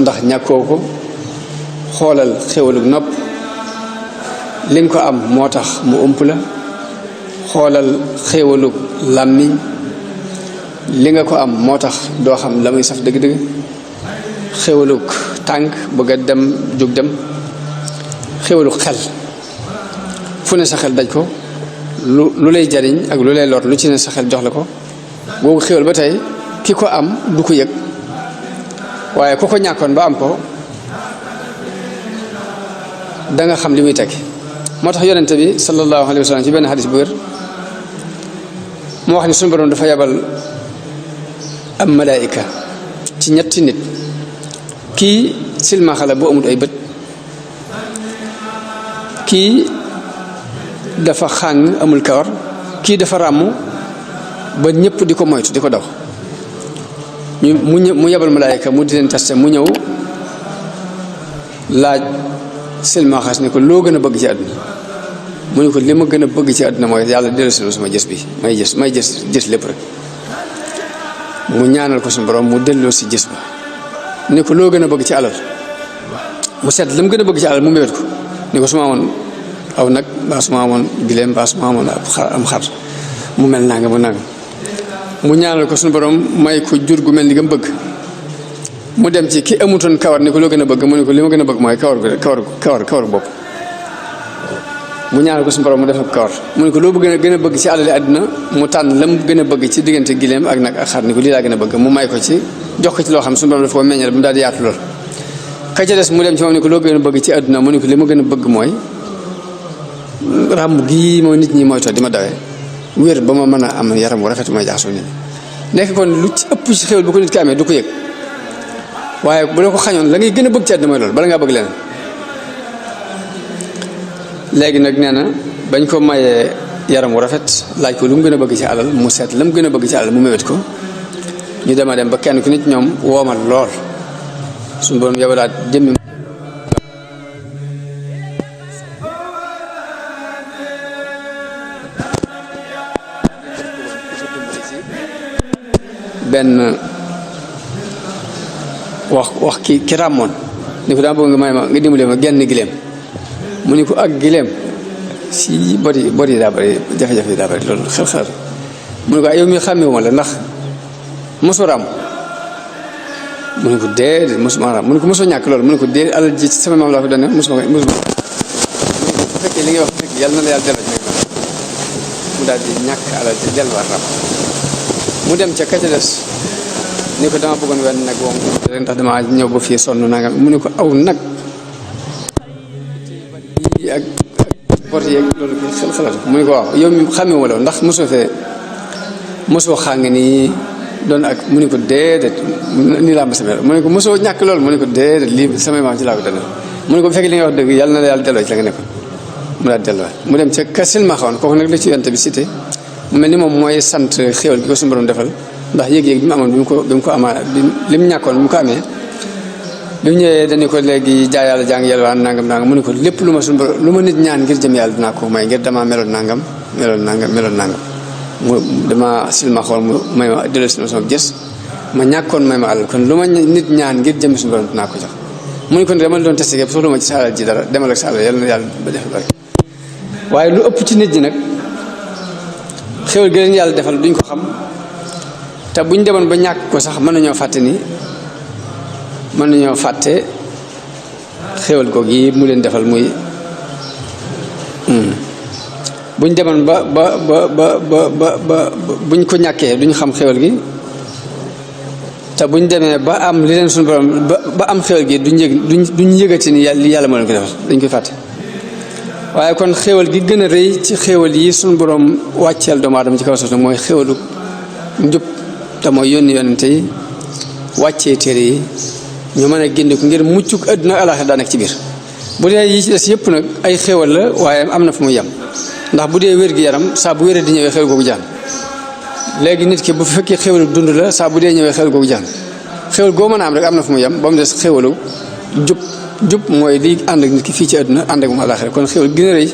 ndax ñàkkoo ko xoolal xéwalug nopp li nga ko am moo tax mu ëmp la xoolal xéwalug làmmiñ li nga ko am moo tax doo xam la muy saf dëgg-dëgg xéwalug tànk bëgg a dem jóg dem xéwalug xel fu ne sa xel daj ko lu lay jariñ ak lu lay lor lu ci ne sa xel jox la ko googu xéwal ba tey ki ko am du ko yëg waaye ku ko ñàkkoon ba am ko da nga xam li muy tekki moo tax yonente bi sallallahu alayhi wa sallam ci benn xadis bu wér moo wax ni suñu borom dafa yabal am malaayika ci ñetti nit kii silmaxa la bu amul ay bët kii dafa xàng amul kawar kii dafa ràmm ba ñëpp di ko moytu di ko daw mu yebal malaayika mu di leen testé mu ñëw laaj silmaxas ni ko loo gën a bëgg ci àdduna mu ne ko li ma gën a bëgg ci àdduna mooy yàlla dellusi sama jës bi may jës lépp rek mu ñaanal ko suñu borom mu delloo si jës ba ni ko loo gën a bëgg ci alal mu seet la mu gën a bëgg ci alal mu mébét ko ni ko su ma amoon aw nag mbaa su ma amoon gileem mbaa su ma amoon am xar mu mel nanga mu nanga mu ñaanal ko suñu borom may ko jur gu mel ni nga bëgg mu dem ci ki amutoon kawar ni ko loo gën a bëgg mu ne ko li ma gën a bëgg mooy kawar bopp mu ñaanal ko suñu borom mu def ko kawar mu ne ko loo gën a bëgg ci alali àdduna mu tànn la mu gën a bëgg ci diggante gileem ak nag ak xar ni ko lii laa gën a bëgg mu may ko ci jox ko ci loo xam suñu borom dafa ko meññal ba mu daal di yaatu lool ka ca des mu dem ci moom ni ko loo gën a bëgg ci àdduna mu ne ko li ma gën a bëgg mooy ràmm gii moo nit ñi mooy toog di ma dawee wér ba ma mën a am yaram wu rafet may jaxasoo nit ñi nekk kon lu ci ëpp ci xéwal bu ko nit ki amee du ko yëg waaye bu la ko xañoon la ngay gën a bëgg ci àdduna mooy loolu bala ngaa bëgg leneen léegi nag nee na bañ ko mayee yaram wu rafet laaj ko lu mu gën a bëgg ci alal mu seet la mu gën a bëgg ci alal mu mébét ko ñu dema dem ba kenn ku nit ñoom woomal lool suñu borom yabalaat jëmmi benn wax ki ràmmoon ni ko daa bëgg nga may ma nga dimbale ma genn gileem mu ni ko ak gileem si bori daa bëri jafe-jafe yi daa bëri loolu xel mu ne ko yow mi xàmmewu ma la ndax mosoo ràmm mu ne ko déedéet mosuma ràmm mu ne ko mosoo ñàkk loolu mu ne ko déedéet alal ji sama maam laa ko doon mosuma bu fekkee li ngay wax fekk yàlla na la yàlla delloo ci mu daal di ñàkk alal ji delluwaat ràmm mu dem ca kacca des ni ko dama bëggoon wenn nag woom ndax dama ñëw ba fii sonn nanga mu ne ko aw nag yi ak porte yeeg loolu ko xalaat mu ne ko waaw yow mi xamee wala ndax mosoo xàng nii doon ak mu ne ko déedéet nii laa ma samee mu ne ko mosoo ñàkk loolu mu ne ko déedéet lii samay maam ci laa ko dana mu ne ko bu fekkee li nga wax dëgg yàlla na la yàlla delloo ci la nga nekkoon mu daal delloo mu dem ca ka silmaxoon kooku nag la ci yonte bi cité mu mel ni moom mooy sant xéwal gi ko suñu borom defal ndax yëg-yëg bi mu amoon bi mu ko amaa li mu ñàkkoon bi mu ko amee bi mu ñëwee dañu ko léegi jaay yàlla jàng yelwaan nangam mu ne ko lépp lu ma suñu borom lu ma nit ñaan ngir jëm yàlla dinaa ko may ngir damaa meloon nangam mu dama silmaxoon mu may ma delloo si sama gës ma ñàkkoon may ma alal kon lu ma nit ñaan ngir jëm suñu borom dinaa ko jox mu ne ko dama doon testé gépp soxla ma ci sa alal ji dara demal ak sa alal yàlla na yàlla ba def bari waaye lu ëpp ci nit ñi nag xéwal gi leen yàlla defal duñ ko xam te buñ demoon ba ñàkk ko sax mën nañoo fàtte xéwal ko gi mu leen defal muy buñ demoon ba buñ ko ñàkkee duñ xam xéwal gi te buñ demee ba am li leen suñu borom ba am xéwal gi duñ yëgati ni li yàlla moo leen ko defal dañ koy fàtte waaye kon xéwal gi gën a rëy ci xéwal yi suñu borom wàcceel doomu aadama ci kaw suuf mooy xéwalu njub te mooy yónni yonente yi wàccee téere yi ñu mën a génne ko ngir muccuk àdduna alaaxira daa nekk ci biir bu dee yi ci des yëpp nag ay xéwal la waaye am na fu muy yem ndax bu dee wér gi yaram saa bu wéree di ñëwee xéwal googu jaan léegi nit ki bu fekkee xéwalu dund la saa bu dee ñëwee xéwal googu jaan xéwal goo mën a am rek am na fu muy yem ba mu des xéwalu jub mooy li ànd ak nit ki fii ci àdduna ànd ak moom àllaaxira kon xéwal gën a rëy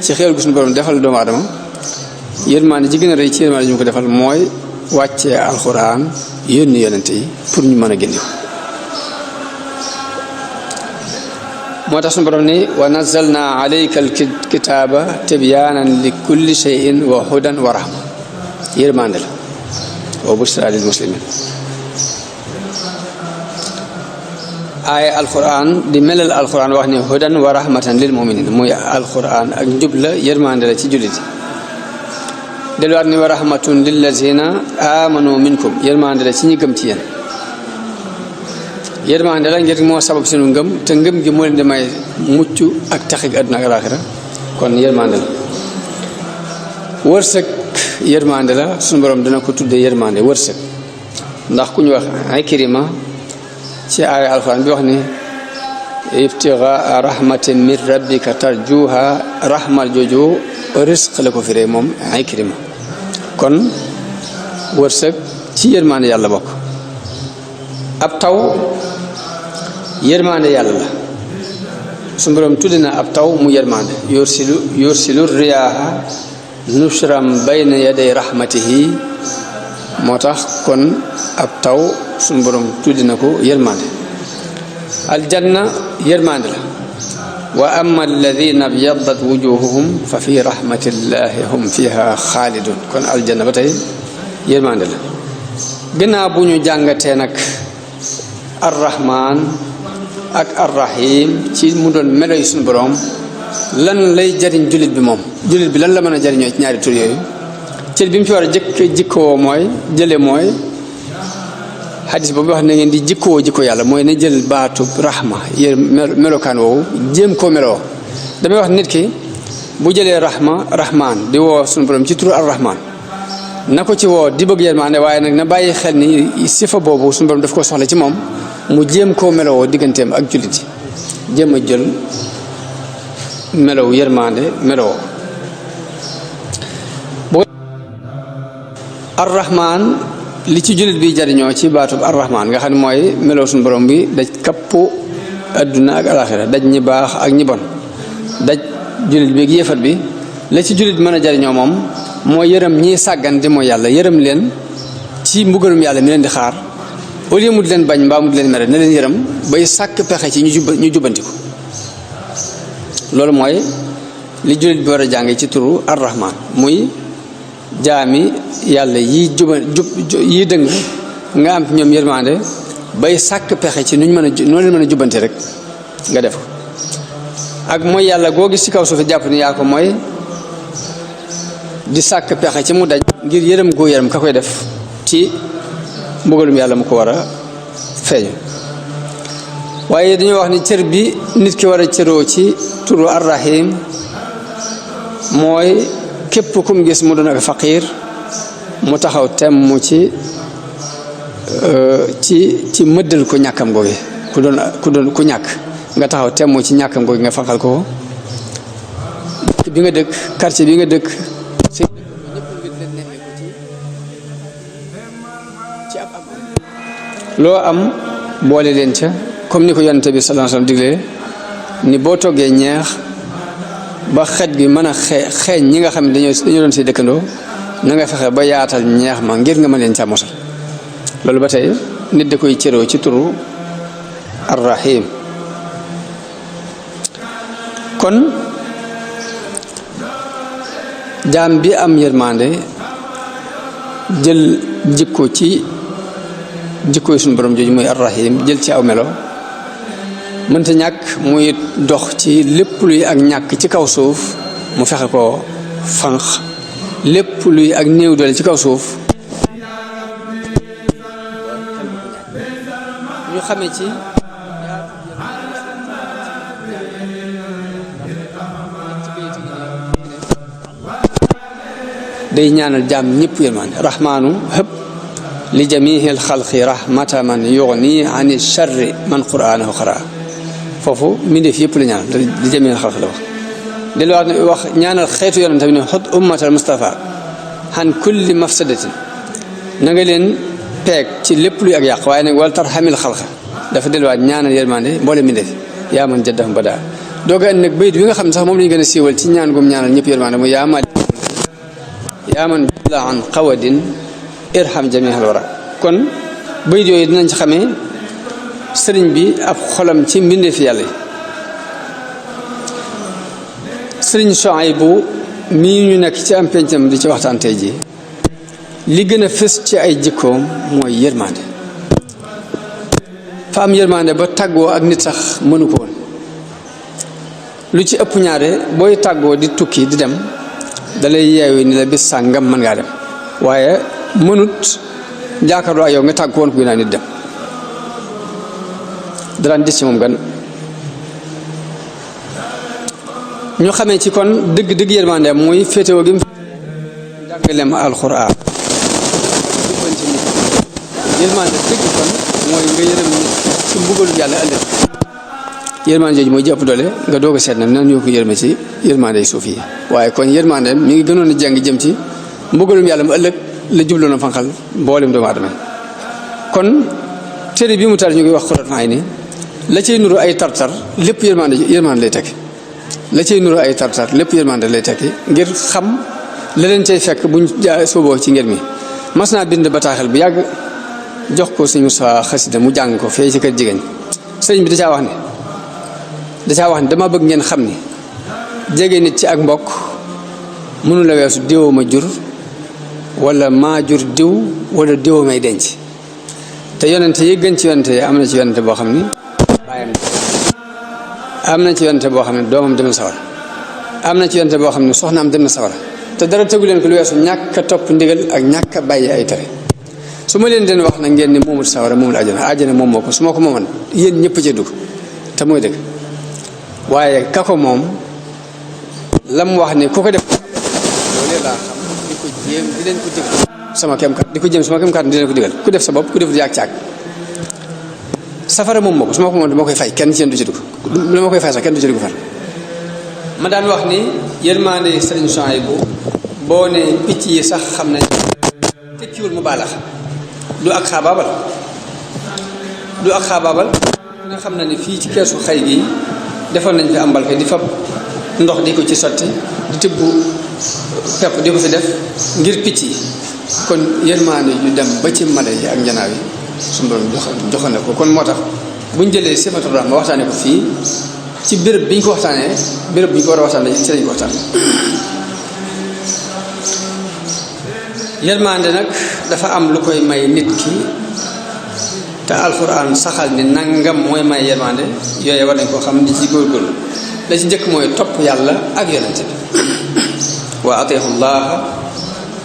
ci xéwal gu suñu borom defal doomu aadama yërmaande ji gën a rëy ci yërmaande ji mu ko defal mooy wàccee alxuraan yónni yonente yi pour ñu mën a génne ko moo tax suñu borom ni wa nazzalna alayka alkitaba tibyaanan li kulli shay'in wa hudan wa rahma yërmande la wa bushra lil muslimin aaya alquran di melal alquran wax ni hudan wa rahmatan lil muminin muy alquran ak njub la yërmande la ci jullit yi delluwaat ni wa rahmatun lillazina amanu minkum yërmande la ci ñi gëm ci yéen yërmande la ngir moo sabab sunu ngëm te ngëm gi moo leen di may mucc ak taxig àdduna ak alaaxira kon yërmande la wërsëg yërmande la sunu borom dina ko tuddee yërmande wërsëg ndax ku ñu wax Ikrima ci aaya alxuraan bi wax ni ibtigaa rahmatin min rabbika tarjuha rahmal jooju risq la ko firee moom Ikrima kon wërsëg ci yërmande yàlla bokk ab taw yërmande yàlla la su borom tuddi na ab taw mu yërmande yursilu riyaaha nushram bayna yaday rahmatihi moo tax kon ab taw su borom tuddi na ko yërmande aljanna yërmande la wa amma alladina byaddat wujuhuhum fa fi rahmatillahi hum fiha xaalidun kon aljanna ba tey yërmande la gannaaw bu ñu jàngatee nag arrahman ak arrahim ci mu doon melo yu suñu borom lan lay jariñ jullit bi moom jullit bi lan la mën a jariñoo ci ñaari tur yooyu cër bi mu ci war a jikkoo mooy jële mooy xadis boobu wax na ngeen di jikkoo jikko yàlla mooy na jël baatu rahma yéen melokaan woowu jéem koo meloo damay wax nit ki bu jëlee rahman di woo suñu borom ci turu arrahman na ko ci woo di bëgg yërmande waaye nag na bàyyi xel ni sifa boobu suñu borom daf ko soxla ci moom mu jéem koo meloo digganteem ak jullit yi jéem a jël melow yërmande meloo boo arrahman li ci jullit bi jariñoo ci baatub arrahman nga xam ne mooy melow suñu borom bi daj kappu adduna ak alaxira daj ñi baax ak ñi bon daj jullit bi ak yéefat bi la ci jullit mën a jariñoo moom mooy yërëm ñiy sàggan di mooy yàlla yërëm leen ci mbugalum yàlla mi leen di xaar au lieu mu di leen bañ mbaa mu di leen mere na leen yërëm bay sàkk pexe ci ñu jubbanti ko loolu mooy li jullit bi war a jàng ci turu arrahman muy jaami yàlla yi dëng nga am ñoom yërmande bay sàkk pexe ci noo leen mën a jubbanti rek nga def ko ak mooy yàlla goo gis ci kaw suuf jàpp ni yaa ko mooy di sàkk pexe ci mu daj ngir yërëm goo yërëm ka koy def ci mbugalum yàlla mu ko war a feeñu waaye dañoo wax ni cër bi nit ki war a cëroo ci turu arrahim mooy képp kum gis mu doon ak faqiir mu taxaw temm ci mëddal ko ñàkkam googi ku ñàkk nga taxaw temm ci ñàkkam googi nga faqal ko bi nga dëkk quartier bi nga dëkk loo am boole leen ca comme ni ko yonent bi sallallahu alayhi wasallam diglee ni boo toggee ñeex ba xet gi mën a xeeñ ñi nga xam ne dañoo doon say dëkkandoo na nga fexe ba yaatal ñeex ma ngir nga mën leen ca mosal loolu ba tey nit da koy cëroo ci turu arrahim kon jaam bi am yërmande jël jikko ci jikkoy suñu borom jooju muy arrahim jël ci aw melo mënta ñàkk muy dox ci lépp luy ak ñàkk ci kaw suuf mu fexe ko fanq lépp luy ak néew doole ci kaw suuf ñu xamee ci day ñaanal jaam ñëpp yërmande rahmaanu hëpp li jamihil xalqi rahmata man yugni ani charri man qur'anahu xara foofu mbindeef yëpp la ñaanal li jamihil xalqi la wax delluwaat wax ñaanal xeetu yonent tamit ne xut ummatal Mustafa han kulli mafsadatin na nga leen peeg ci lépp luy ak yàq waaye nag wal tarhamil xalqa dafa delluwaat ñaanal yërmande mboole mbindeef yaa man jaddahum badaa dooga andi nag bayit bi nga xam ne sax moom lañu gën a siiwal ci ñaan gum ñaanal ñëpp yërmande mooy yaa man jalla an qawadin irham jamihal wara kon bayit yooyu dinañ ci xamee sëriñ bi ab xolam ci mbindeefi yàlla yi sëriñ Souhaïbou mii ñu nekk ci am pencam di ci waxtaan tey ji li gën a fës ci ay jikkoom mooy yërmande fa am yërmande ba tàggoo ak nit sax mënu ko woon lu ci ëpp ñaare booy tàggoo di tukki di dem dalay yeewi ni la bis sàngam mën ngaa dem waaye mënut jàkkaarloo ak yow nga tàgg ko woon ko naa nit dem daraan dis ci moom gan ñu xamee ci kon dëgg yërmande muy féetewoo gi jàngaleem alxuraan yërmande dëgg kon mooy nga yërëm nit ci mbugalu yàlla ëllëg yërmande jooju mooy jëpp doole nga doog a seet nag nan ñoo ko yërme ci yërmande suuf yi waaye kon yërmande mi ngi gënoon a jàng jëm ci mbugalum yàlla mu ëllëg la jubloon a fanqal mboolem doomu aadama kon téere bi mu tar ñu ngi wax Qurratul Ayni la cay nuru ay tartar lépp yërmande lay tekki la cay nuru ay tartar lépp yërmande lay tekki ngir xam la leen cay fekk buñ sooboo ci ngir mi mas naa bind bataaxel bu yàgg jox ko suñu sa xasida mu jàng ko fee ci kër jigéen sëriñ bi da caa wax ne dama bëgg ngeen xam ni jege nit ci ak mbokk mënu la weesu diwoo ma jur wala maa jur diw wala diwoo may denc te yonente yi gën ci yonente yi am na ci yonente boo xam ni baayam am na ci yonente boo xam ne doomam dem na sawar am na ci yonente boo xam ne soxnaam dem na sawar te dara tegu leen ko lu weesu ñàkk a topp ndigal ak ñàkk a bàyyi ay tere su ma leen den wax na ngeen ni moomul sawara moomul àjjana moom moo ko su ma ko mooman yéen ñëpp ci dugg te mooy dëgg waaye ka ko moom lam wax ni ku ko def loolee laa xam di ko jéem di leen ko digal sama kem kat di leen ko digal ku def sa bopp ku def yaag caag safara moom moo ko su ma ko moom dama koy fay kenn ci yéen du ci dugg lu ma koy fay sax kenn du ci dugg far ma daan wax ni yërmande sëriñ Souhaïbou boo ne picc yi sax xam nañ tekkiwul mu baalax du ak xaabaabal nga xam na ni fii ci keesu xay gi defoon nañ fi am mbalka di fab ndox di ko ci sotti di tibb pepp di ko fi def ngir picc yi kon yërmande ju dem ba ci mala yi ak njanaaw yi suñu borom joxoon na ko kon moo tax buñ jëlee sifatul rahma waxtaane ko fii ci béréb bi ñu ko waxtaanee béréb bi ñu ko war a waxtaanee ci lañ ko waxtaan yërmande nag dafa am lu koy may nit ki te alxuraan saxal ni nangam mooy may yërmande yooyu war nañ koo xam di ci góorgóorlu la ci njëkk mooy topp yàlla ak yonente bi wa atiihu llaha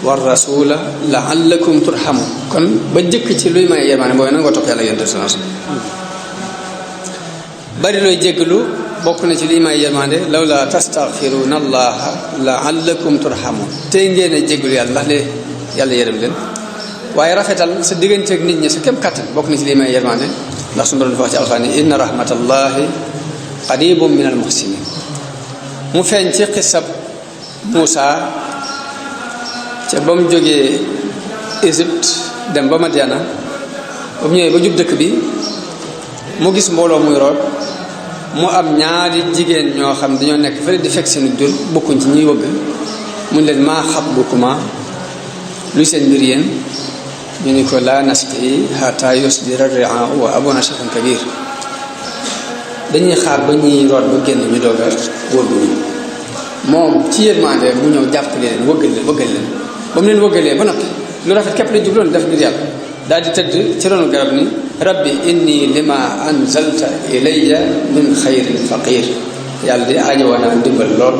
wa rasula laallakum turhamun kon ba njëkk ci luy may yërmande mooy nangoo topp yàlla ak yonente bi bari looy jéggalu bokk na ci liy may yërmande lawla tastaghfiruna allaha laallakum turhamun tey ngeen a jéggalu yàlla ndax lee yàlla yërëm leen waaye rafetal sa digganteeg nit ñi sa kem kàttan bokk na ci liy may yërmande ndax suñu borom dafa wax ci alxuraan inna rahmatallahi qaribun min al muhsinin mu feeñ ci xisab Muusa ca ba mu jógee Égypte dem ba Madiana ba mu ñëwee ba jub dëkk bi mu gis mbooloo muy root mu am ñaari jigéen ñoo xam dañoo nekk fële di fekk seenu jur bokkuñ ci ñuy wëgg mu leen maa xatbukuma luy seen mbir yéen ñu ni ko laa nasqi hatta yusdira ar-ri'aa wa abuna shaykhun kabir dañuy xaar ba ñuy root ba génn ñu doog a wëgg moom ci yërmande mu ñëw jàppale leen wëggal leen ba mu leen wëggalee ba noppi lu rafet képp la jubloon def ngir yàlla daal di tëdd ci ronu garab ni rabbi inni lima anzalta ilayya min xayrin faqir yàlla di aajowoo naa ndimbal lool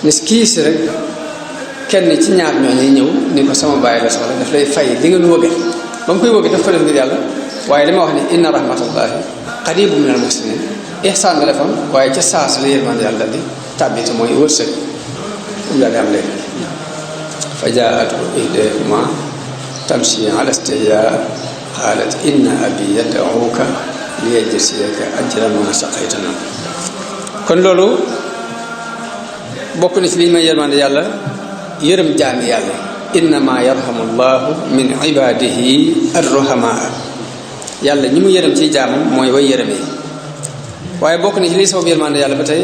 nes kii si rek kenn ci ñaar ñooñu ñëw ni ko sama bàyyi la soxla daf lay fay di nga nu wëggal ba mu koy wëgg daf ko def ngir yàlla waaye li ma wax ni inna rahmatallahi qaribun minal muhsinin ihsaan nga defoon waaye ca saas la yërmande yàlla di tàbbite mooy wërsëg um daal di am léegi fa jaatu ihdahuma tamshi ala istihyaa qaalat inna abi yad'uuka liyajziyaka ajra ma saqaytana kon loolu bokk na ci li may yërmande yàlla yërëm jaami yàlla innama yarhamu llahu min ibadihi arruhamaa yàlla ñi mu yërëm ci jaamam mooy way yërëmee waaye bokk na ci liy sabab yërmande yàlla ba tey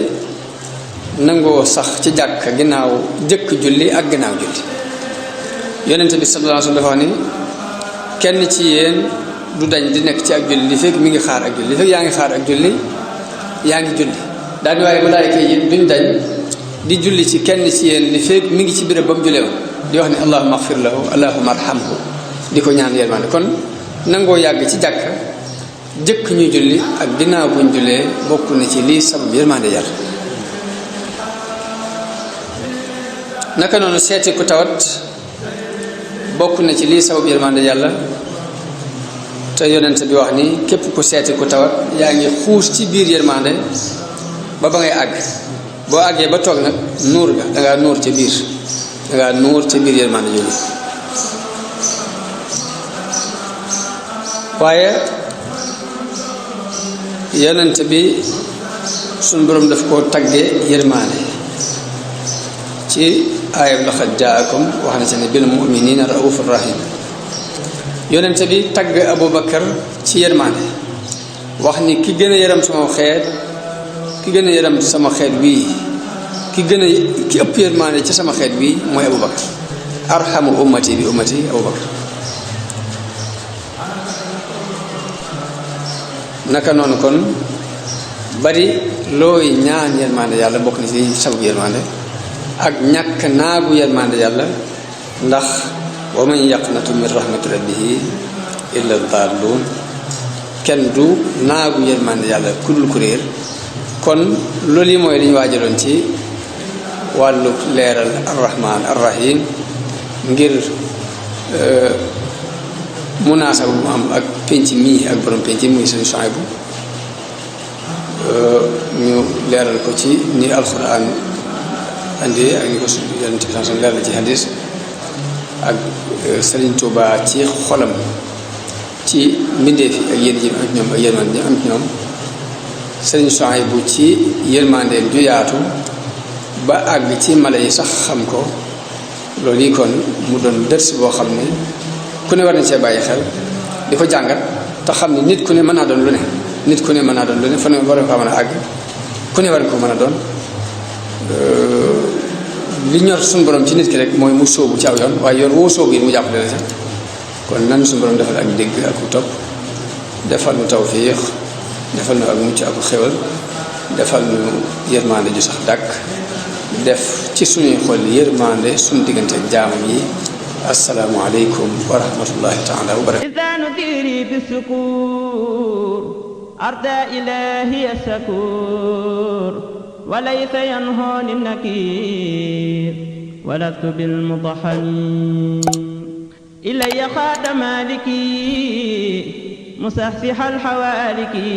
nangoo sax ci jàkk ginnaaw jëkk julli ak ginnaaw julli yonente bi sallallahu alayhi wa sallam dafa wax ni kenn ci yéen du dañ di nekk ci ak julli li fekk mi ngi xaar ak julli li fekk yaa ngi xaar ak julli yaa ngi julli daal di waaye malaayika yi duñ dañ di julli ci kenn ci yéen li feeg mi ngi ci béréb ba mu jullee woon di wax ne allahumma axfir lahu allahumma arhamhu di ko ñaan yërmande kon nangoo yàgg ci jàkk jëkk ñuy julli ak ginnaaw buñ jullee bokk na ci lii sabab yërmande yàlla. naka noonu seeti ku tawat bokk na ci lii sabab yërmande yàlla te yonent bi wax ni képp ku seeti ku tawat yaa ngi xuus ci biir yërmande ba ngay àgg boo àggee ba toog nag nuur ga dangaa nuur ca biir dangaa nuur ca biir yërmande yooyu. waaye yonent bi suñ borom daf koo taggee yërmande ci aayab laqad jaakum wax na ci ne bil muminina raufur rahim. yonent bi tagg Abubakar ci yërmande wax ni ki gën a yërëm sama xeet ki gën a yërëm sama xeet wii ki ëpp yërmande ci sama xeet wii mooy Abubakar arhamu ummati bi ummati Abubakar. naka noonu kon bari looy ñaan yërmande yàlla bokk na ci sababu yërmande ak ñàkk naagu yërmande yàlla ndax wa man yaqnatu min rahmati rabbihi illa dallun kenn du naagu yërmande yàlla ku dul ku réer. kon loolu yi mooy li ñu waajaloon ci wàllu leeral arrahman arrahim ngir munaasaba bu mu am ak penc mii ak borom penc muy seen Suhaybu ñu leeral ko ci ni alxuraan andi ak ni ko Yonent bi sallallahu alayhi wa sallam leeral ci hadis ak Sëriñ Tuubaa ci xolam ci mbindeef yi ak yéen ji ak ñoom ak yërmande am ci ñoom Sëriñ Suhaybu ci yërmandeem ju yaatu ba àgg ci mala yi sax xam ko. loolu yi kon mu doon dërs boo xam ne ku ne war nañ see bàyyi xel di ko jàngat te xam ne nit ku ne mën naa doon lu ne nit ku ne mën naa doon lu ne fa ne war nga ko mën a àgg ku ne war nga ko mën a doon. li ñor suñu borom ci nit ki rek mooy mu sóobu ci aw yoon waaye yoon woo sóobu yi mu jàppale la sax kon nan suñu borom defal ak dégg ak ku topp defal nu tawfiix defal nu ak mucc ak xewal defal nu yërmande ju sax dàkk def ci suñuy xol yërmande suñu diggante ak jaamam yi. assalaamu aleykum wa rahmatullahi taala wa barakatu. lisaanu diiri bi sukuur arda ilahi asakuur walaysa yanhooni nakiir walastu bilmutaxamin ilaya xaada maliki musahsiha alxawaaliki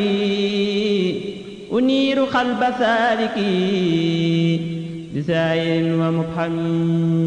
uniiru xalba saaliki bisaayin wa mubhamin